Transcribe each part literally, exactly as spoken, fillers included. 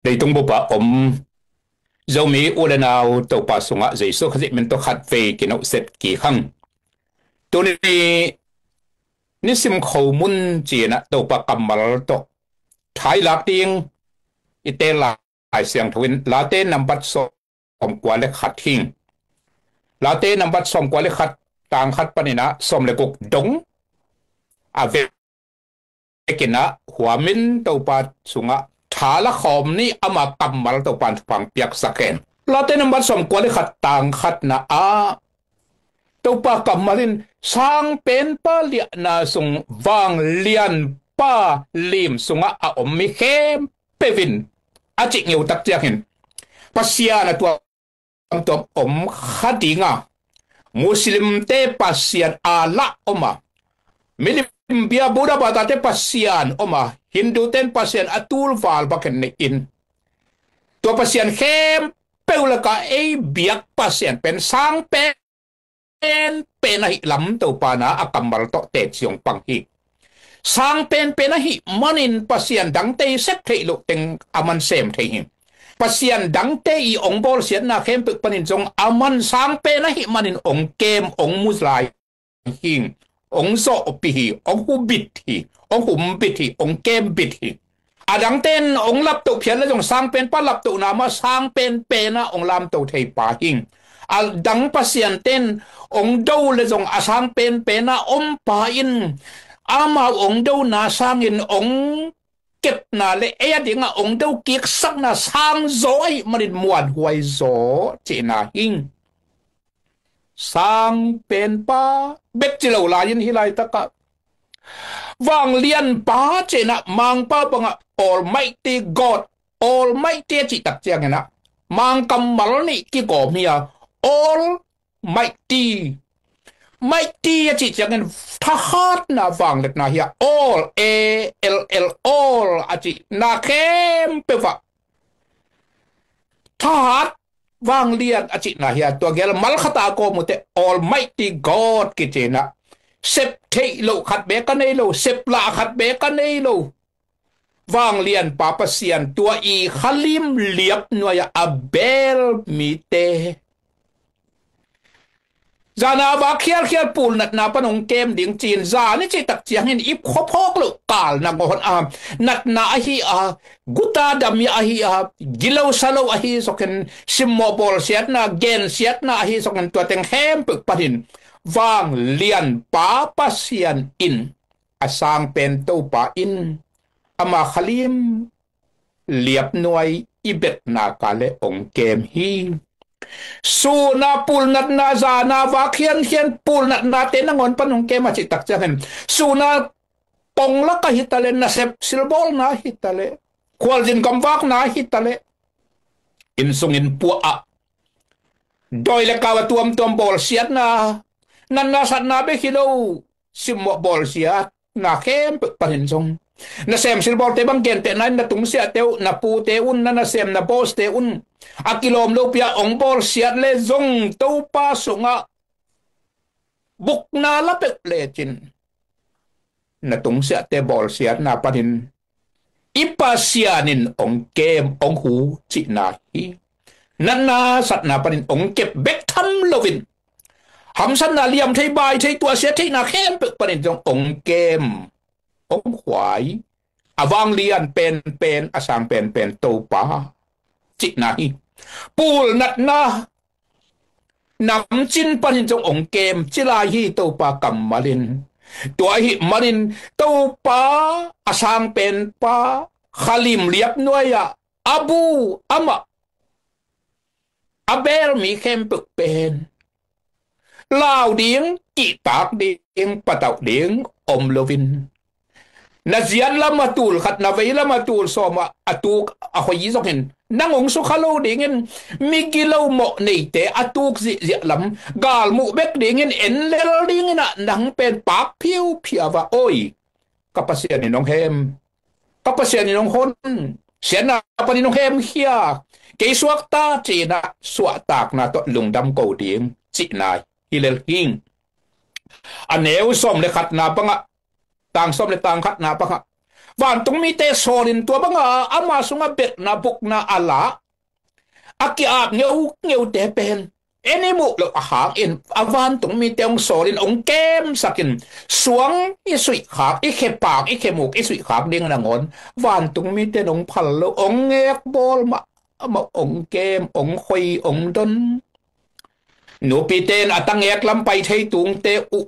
Leitung bup ah om Zomi u le nau Topa sungah Jesu Khazih min tawh khat vei kinawhset kik hang. Tuni nisim khomun cinah Topa kammal tawh thailak ding i teel Lai Siangtho in Late nambat sawmkua le khat hing. Late nambat sawmkua le khat, tang khat paninah sawm le guk dong a ve kinah huamin Topa sungah tha la khawm ni, ama kammal Topa in thupha piaksak hen. Late nambat sawmkua le khat, tang khatna ah Topa kammal in sangpenpa liahna sung vanglianpa lim sungah a om mi khempeuh in a cih ngeu tak ciangin Pasian a tuam tuam om kha dinga, Muslimte Pasian a lah om a, milim bia Buddha batate Pasian om a, Hindute'n Pasian a tulval bakin nei in, tua Pasian khempeuh laka ei biak Pasian pen sang pen pen ahi lam Topa na a kammal tawh teci hong pang hi. Sang penpen ahi manin Pasian dangte i sep theih loh teng a man sem thei hi. Pasian dangte i ong bawlsiatna khempeuh panin zong a man sang pen ahi manin ong kem, ong mu lai hi. Ong zawhpih hi, ong hubit hi, ong humbit hi, ong kembit hi. A dangten ong laptoh phial le zong sang penpa laptohna mah sang penpen ah ong lamto thei pa hi. A dang pasianten ong do le zong a sang penpen ah om pa in, amau ong dona sangin ong kepna le ei a dingah ong do kiksakna sang zaw ahi manin muanhuai zaw cihna hi. Sang penpa bek ci lo lai-in hih laitakah vanglianpa cihna, mangpa bangah Almighty God, Almighty a cih tak cianginah mang kammal nih kigawm hi a, Almighty. Mighty a cih ciangin thahatna, vangliatna hi a, all, A L L, all a cihna khempeuh ah thahat, vanglian a cihna hi a, tua gel malkhata a kawm uh teh Almighty God kici inah, sep theih loh khat beek a nei lo, sep lah khat beek a nei lo vanglianpa Pasian, tua i khalim liap nuai-ah a beel mite zana vak khialkhial pulnatna pan hong kem ding ci-in, zan i cih tak ciangin i khuaphawk loh kal nangawn a natna ahi a, guta damia ahi a, gilo salo ahi sokin, simmawh bawlsiatna, gensiatna ahi sokin, tua teng khempeuh panin vanglianpa Pasian in, a sang pen Topa in ama khalim liap nuai i betna ka le ong kem hi. Suna pulnatna, zana vak khiankhian pulnatnate nangawn pan ong kem a cih tak ciangin, suna kong laka hi taleh, nasep silbawlna hi taleh, khualzin gamvakna hi taleh, innsungin puah ah dawi le kau a tuamtuam bawlsiatna, natna satna bek hi lo, simmawh bawlsiatna khempeuh panin zong, nasem silbawlte bang gentehna in na tungsiahte uh, na pute un, na nasem, na bawste un a kilawm lopi-a ong bawlsiat le zong, Topa sungah bukna la peuh lecin na tungsiahte bawlsiatna panin i Pasian in ong kem, ong hu cihna hi. Natna satna panin ong kep bek tham loin, hamsatna, liam thei, bai thei, tuahsia theihna khempeuh panin zong ong kem, ong huai, a vanglian penpen, a sang penpen Topa cihna hi. Pulnatna, namcin panin zong ong kem ci lai hi Topa kammal in. Tua ahih manin Topa, a sang penpa, khalim liap nuai-ah a bu, amah a beel mi khempeuh pen lau ding, kihtak ding, patauh ding om loin, na ziat lam a tul khat, na vei lam a tul sawm ah a tuk a hoi zongin, nang ong sukha lo dingin, migilo mawh neite a tuk zihziah lam galmuh bek dingin, en lel dingin ah nang pen pak phiuphiau ah, oi, ka Pasian in ong hem, ka Pasian in ong hon, siatna panin ong hemkhia, kei suakta ci-in ah suahtakna tawh lungdam ko ding cihna hi lel hi. A neu sawm le khatna bangah, tang sawm le tang khatna bangah, Vantung mite sawlin tua banga ama sungah belhna bukna a la a ki-ap ngeungeute pen en i muh loh a hangin a vantung mite hong sawlin hong kemsakin suang i suihkhak, i khepak, i khemuk i suihkhak ding nangawn vantung mite in hong phal lo, hong ngekbawl mahmah, hong kem, hong khoi, hong don. Nupite in a tangek lam pai thei tungte uh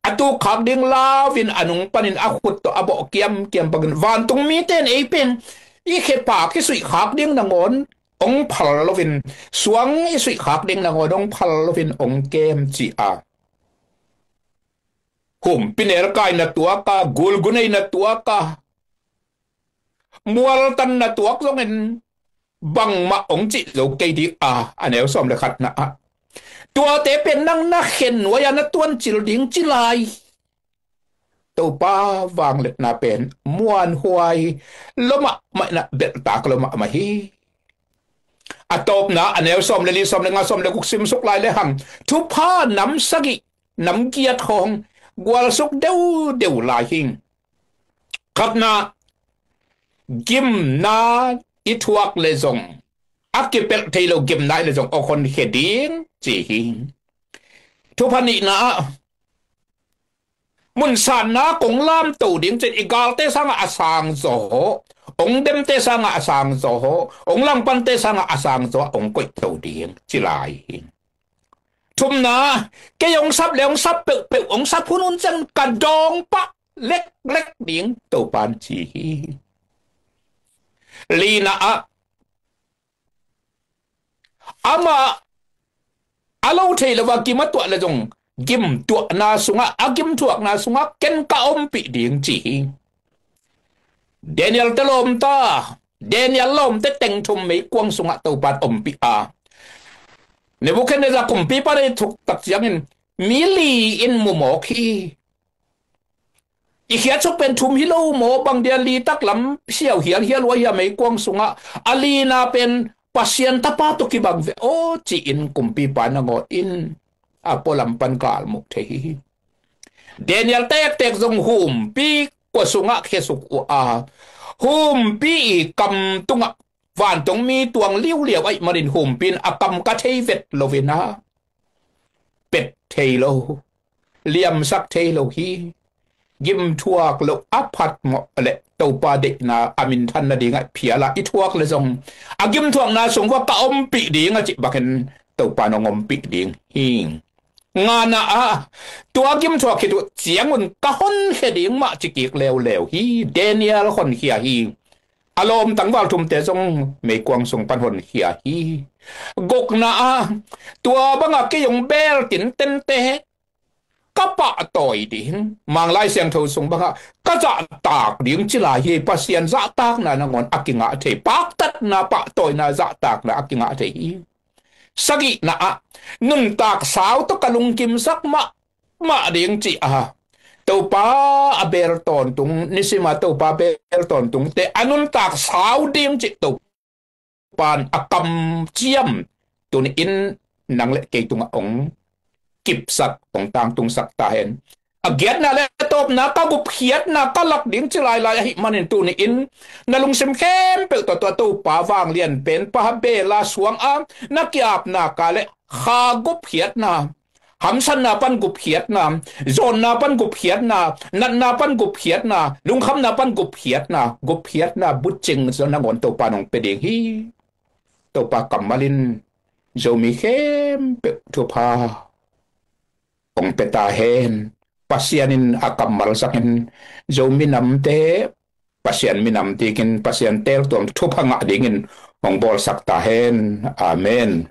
a tukkhak ding lau-in a nung panin a khut tawh a bawh kiamkiam bangin vantung mite in ei pen i khepak i suihkhak ding nangawn hong phal loin, suang i suihkhak ding nangawn hong phal loin hong kem ci a. Humpi nelkai na tuak a, gulgunei na tuak a, mualtan na tuak zongin bangmah hong cih zo kei ding a, a neu sawm le khatna ah tuate pen nang na khen nuai-a na tuancil ding ci lai. Topa vangliatna pen muanhuai lo mahmah in a, belhtak lo mahmah hi. A tawpna a neu sawm le li, sawm le nga, sawm le guk simsuk lai le hang thupha nam sagih, nam giat khawng gualsuk deudeu lai hi. Khatna, gimna i thuak le zong, a kipelh thei lo gimna i le zong hong honkhia ding ci hi. Thupha nihna ah mun sanna kong lamto ding cin, i galte sangah a sangzaw, hong demte sangah a sangzaw, hong langpante sangah a sangzaw hong koihto ding ci lai hi. Thumna, kei hong sap le hong sap peuhpeuh, hong sap hunhun ciang ka dawng pah leklek ding Topan ci hi. Lina ah amah a lo thei lo a gim a tuah le zong gim tuahna sungah, a gim thuakna sungah ken ka ompih ding ci hi. Daniel te lawmta, Daniel lawmte teng thum meikuang sungah Topan ompih a, Nebuchadnezzar kumpipa deih thuk tak ciangin mi li in mumawk hi. I khiatsuk pen thum hi lo maw, bang dia li taklam siau hialhial uh a hia meikuang sungah? A lina pen Pasian Tapa tawh kibang ve aw ci-in kumpipa nangawn in a pualam pan galmuk thei hi. Daniel tektek zong humpi kua sungah khiasuk uh a, humpi i kam tungah vantungmi tuang liuliau ahih manin humpi in a kam ka thei vet lo in a, pet thei lo, liamsak thei lo hi. Gim thuak lo a phatmawh le Topa deihna a minthan nadingah phial a i thuak le zong a gim thuakna sung vua ka ompih ding a cih bangin Topa in hong ompih ding hi. Ngana ah tua gim thuak khit uh ciangun ka honkhia ding mah ci kik leuleu hi. Daniel honkhia hi. A lawm tangval thumte zong meikuang sung pan honkhia hi. Gukna ah tua banga kei hong beel tintente ka pahtawi ding, Manglai Siangtho sung bangah ka zahtak ding ci lai hi. Pasian zahtakna nangawn a kingah thei, paktatna, pahtawina, zahtakna a kingah thei hi. Sagihna ah nuntak sau tawh ka lungkimsak mah mah ding ci a, Topa a beel tawntung, nisima Topa beel tawntungte a nuntak sau ding ci Topan a kamciam tuni in nang le kei tungah hong kipsak, hong tangtungsak ta hen. A giatna le tawpna ka gupkhiatna ka lak ding ci lailai ahih manin tuni in na lungsim khempeuh tawh tua Topa vanglian pen pa bela suang a na kiapna ka le kha gupkhiatna, hamsanna pan gupkhiatna, zawnna pan gupkhiatna, natna pan gupkhiatna, lungkhamna pan gupkhiatna, gupkhiatna bucing zong nangawn Topa in hong pia ding hi. Topa kammal in Zomi khempeuh thupha hong pia ta hen. Pasian in a kammal zangin Zomi namte Pasian minam dikin Pasian teeltuam thupha ngah dingin hong bawlsak ta hen. Amen.